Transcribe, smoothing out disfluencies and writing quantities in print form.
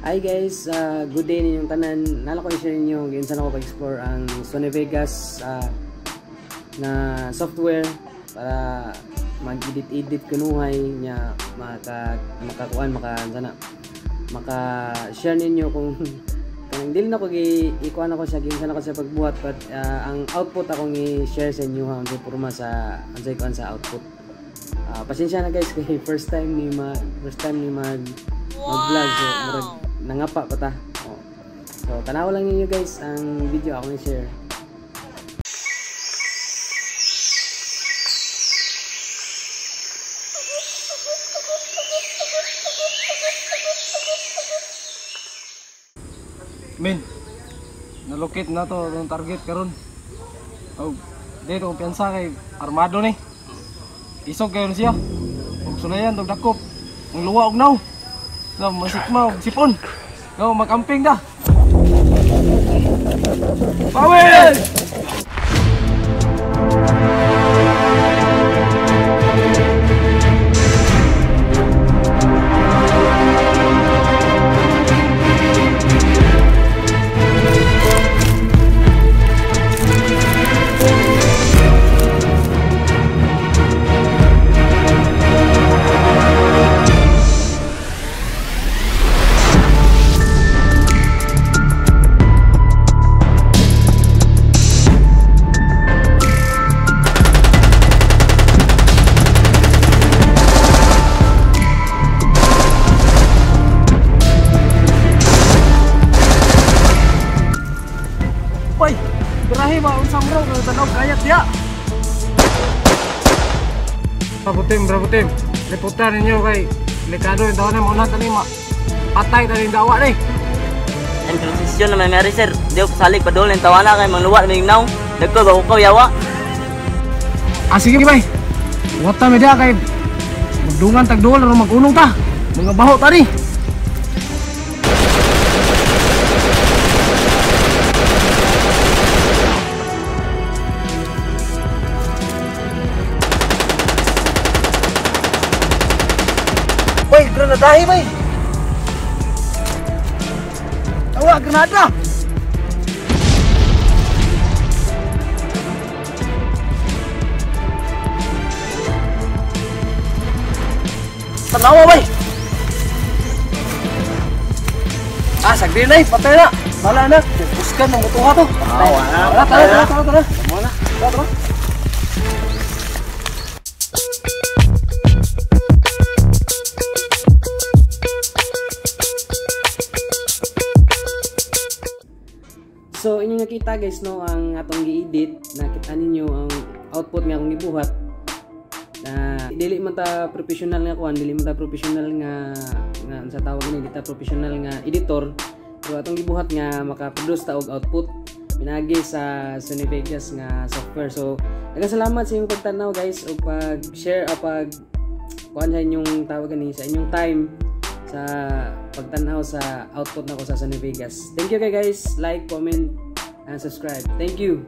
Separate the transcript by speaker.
Speaker 1: Hi guys, good day ninyong tanan. Nala ko i-share ninyo giunsa nako pag-explore ang Sony Vegas na software para mag-edit-edit kunuhay nya maka makakuan maka sana maka-share ninyo kung kanang dili na ko gi ikuan ako siya giunsa nako siya pagbuhat, but ang output akong i-share sa inyo ha, unsay porma sa unsay kuan sa output. Pasensya na guys kay first time ni mag mag-vlog, so murag nangapa pa ta. Oh. So tanaw lang ninyo guys ang video akong i-share.
Speaker 2: Men, nalocate na to ang target karon. Og dito kumpiyansa kay armado ni. Isog kayo siya. Og sulayan og dakop. Ang luwa og naw. No, masikma og sipon. No, magamping da. Pawil! Hoy, birahe ba ang samro kay tanaw kayat diya. Bravo team, bravo team. Liputan ninyo kay delikado yung tawa na mauna tani ma. Patay tani dawa ni.
Speaker 3: Ang transition na may mary sir. Di ko pasalig padol yung tawa na kay mangluwa may naw. Dagko ba ko yawa.
Speaker 2: Ah sige bay. Wata mi diya kay magdungan tag duol aron mag-unong ta. Mga baho tani. Hoy, granadahi bay. Tawa granada. Tanawa bay. Ah, sagdi na, patay na. Bala na. Buskan ng mutuha to. Tara, tara, tara, tara, tara. Tara, tara.
Speaker 1: So inyong nakita guys no ang atong gi-edit, nakita ninyo ang output nga akong gibuhat. Na dili man ta professional nga kuan, dili man ta professional nga nga unsa tawag ni, dili ta professional nga editor. Pero atong gibuhat nga maka-produce ta og output pinagi sa Sony Vegas nga software. So daghang salamat sa inyong pagtan-aw guys ug pag-share o pag kuan sa inyong tawag ni sa inyong time sa pagtan-aw sa output nako sa Sony Vegas. Thank you kay guys. Like, comment, and subscribe. Thank you.